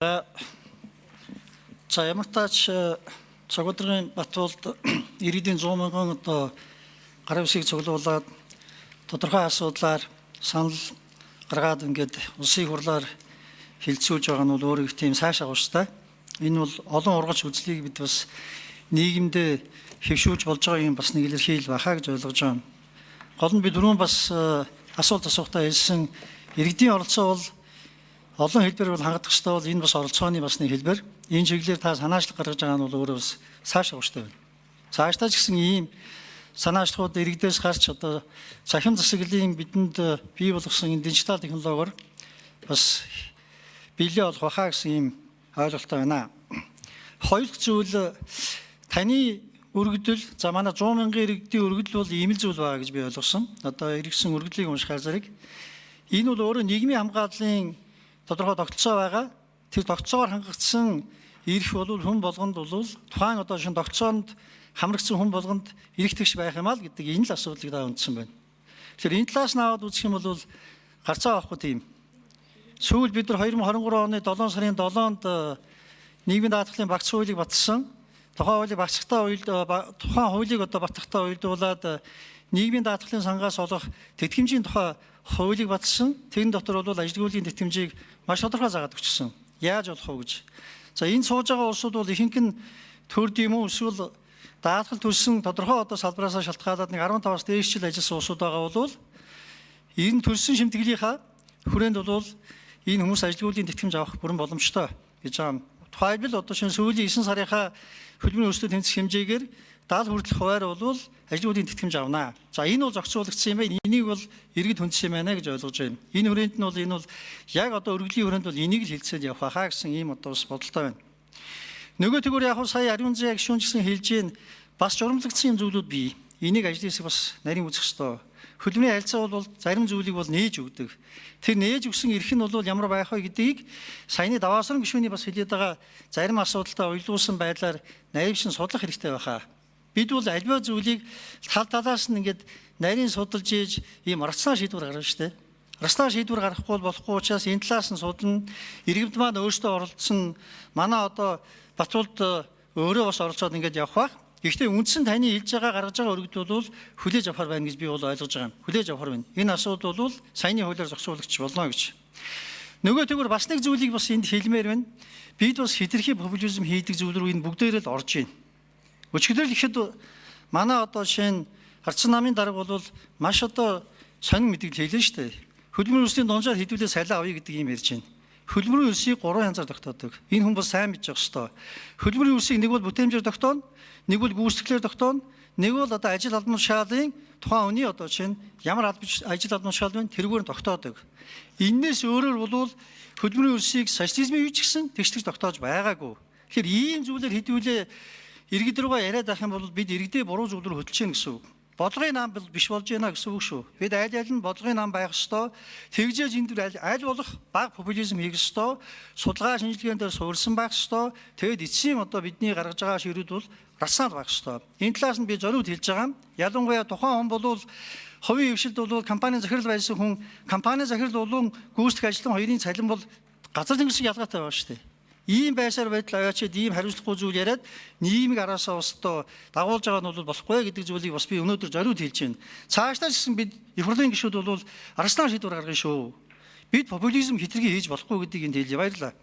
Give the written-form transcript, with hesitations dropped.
За, ямар таач Цогодрын Батболд иргэдийн 100 мянган одоо гарын үсгийг цуглуулад тодорхой асуудлаар санал гаргаад ингээд улсын хурлаар хилцүүлж байгаа нь бол өөрөө их тийм сайш агууштай. Энэ бол олон ургач үзлийг бид бас нийгэмдээ хэвшүүлж болж байгаа юм бас нэг илэрхийлэл байхаа гэж ойлгож байгаа. Гол нь би дөрөв бас асуулт асуухтаа хэлсэн иргэдийн оролцоо бол олон хэлбэр бол хангах ёстой бол энэ бас оролцооны бас нэг хэлбэр. Энэ чиглэлээр та санаачлал гаргаж байгаа нь бол өөрөө бас цааш агууштай байна. Цаашдаа ч гэсэн ийм санаачлалууд иргэдээс гарч одоо цахим засаглалын бидэнд бий болгосон энэ дижитал технологиор бас биелээ олох байхаа гэсэн ийм ойлголттой байна. Хоёр дахь зүйл, таны өргөдөл, за, манай 100 мянган иргэдийн өргөдөл бол ийм л зүйл байгаа гэж би ойлгосон. Одоо иргэсэн өргөдлийг уншихаар зэрэг энэ бол өөрөө нийгмийн хамгааллын тодорхой тогтолцоо байгаа. Тэр тогтолцоогоор хангагдсан эрх бол хүн болгонд бол тухайн одоо шинэ тогтолцоонд хамрагдсан хүн болгонд эрх тэгш байх юм аа л гэдэг энэ л асуудлыг да үндсэн байна. Тэгэхээр энэ талаас нь аваад үзэх юм бол гарцаа авахгүй тийм. Сүүл бид нар 2023 оны 7 сарын 7-нд нийгмийн даатгалын багц хуулийг баталсан. Тухайн хуулийг багцтай уйл тухайн хуулийг одоо батлахтаа уялдуулаад нийгмийн даатгалын сангаас олох тэтгэмжийн тухай хуулийг баталсан. Тэрэн дотор бол ажилгүйдлийн тэтгэмжийг маш тодорхой заагаад өгчихсөн. Яаж болох вэ гэж. За, энэ сууж байгаа улсууд бол ихэнх нь төрд юм уу эсвэл даатгал төлсөн тодорхой одоо салбараасаа шалтгаалаад нэг 15-аас дээш жил ажилласан улсууд байгаа бол энэ төлсөн шимтгэлийнхаа хүрээнд бол энэ хүмүүс ажилгүйдлийн тэтгэмж авах бүрэн боломжтой гэж байгаа юм. Тухайлбал одоо шинэ сүүлийн 9 сарынхаа хөдөлмөрийн өрсөлдөөн тэнцэх хэмжээгээр 70 хүртэлх хувиар бол ажилгүйдлийн тэтгэмж авна. За, энэ бол зохицуулагдсан юм байна. Энийг бол иргэд хүндсэн юм байна гэж ойлгож байна. Энэ хүрээнд нь бол энэ бол яг одоо өргөдлийн хүрээнд бол энийг л хилцээд явах хаа гэсэн ийм одоо бас бодолтой байна. Нөгөө тэгвэр яг сая ариун зээ гишүүн ч гэсэн хэлж гин бас журамлагдсан юм зүйлүүд бий. Энийг ажлын хэсэг бас нарийн үзэх ёстой. Хөдөлмөрийн харилцаа бол зарим зүйлийг бол нээж өгдөг. Тэр нээж өгсөн эрх нь бол ямар байх вэ гэдгийг саяны даваасран гишүүний бас хэлээд байгаа зарим асуудалтай уялдуулсан байдлаар нарившин судлах хэрэгтэй байхаа. Бид бол альва зүйлийг тал талаас нь ингээд нарийн судалж ийж ийм рационал шийдвэр гаргана шүү дээ. Рационал шийдвэр гаргахгүй бол болохгүй учраас энэ талаас нь судлана. Иргэд маань өөрсдөө оролцсон, манай одоо Батулд өөрөө бас оролцоод ингээд явах байх. Гэхдээ үндсэн таны хэлж байгаа гаргаж байгаа өргөдөл бол хүлээж авахар байна гэж би бол ойлгож байгаа юм. Хүлээж авахар байна. Энэ асуудал бол саяны хуулиар зохицуулагч болно гэж. Нөгөө тэгвэр бас нэг зүйлийг бас энд хэлмээр байна. Бид бас хэтэрхий популизм хийдэг зүйл рүү энэ бүгдээрээ л орж байна. Өчигдөр л ихэд манай одоо жишээ нь Харцсан намын дарга бол маш одоо сонин мэдээлэл хэлсэн шүү дээ. Хөдөлмөрийн өрсөлдөлийн дунджаар хэдүүлээ салиа авъя гэдэг юм ярьж байна. Хөдөлмөрийн өрсийг гурван янзаар тогтоодог. Энэ хүн бол сайн мэдж явах ёстой. Хөдөлмөрийн өрсийг нэг бол бүтээмжээр тогтооно, нэг бол гүйцэтгэлээр тогтооно, нэг бол одоо ажил албан тушаалын тухайн хүний одоо жишээ нь ямар ажил албан тушаал вэ тэрүүгээр нь тогтоодог. Эннээс өөрөөр бол хөдөлмөрийн өрсийг социализмын үеч гэсэн тэгш тогтоож байгаагүй. Тэгэхээр ийм зүйлээр хэдүүлээ иргэд рүүгээ яриад байх юм бол бид иргэдээ буруу зүйл рүү хөдөлж гин гэсэн үг. Бодлогын нам биш болж байна гэсэн үг шүү. Бид аль аль нь бодлогын нам байх ёстой. Тэгжээж энэ төр аль болох бага популизм хийх ёстой. Судалгаа шинжилгээнд дээр суурьсан байх ёстой. Тэгэд эцсийн одоо бидний гаргаж байгаа шийдвэрүүд бол рационал байх ёстой. Энэ талаас нь би зориуд хэлж байгаа юм. Ялангуяа тухайн хүн бол хувийн хвшилд бол компанийн захирал байсан хүн, компанийн захирал болон гүйцэтгэх ажилтан хоёрын цалин бол газар тэнгэр шиг ялгаатай байгаа шүү дээ. Ийм байсаар байдал аваачаад ийм хариуцлагагүй зүйл яриад нийгмийг араасаа бас одоо дагуулж байгаа нь бол болохгүй гэдэг зүйлийг бас би өнөөдөр зориуд хэлж байна. Цаашдаа ч гэсэн бид их хурлын гишүүд бол рационал шийдвэр гаргана шүү. Бид популизм хэтэрхий хийж болохгүй гэдгийг энд хэлье. Баярлалаа.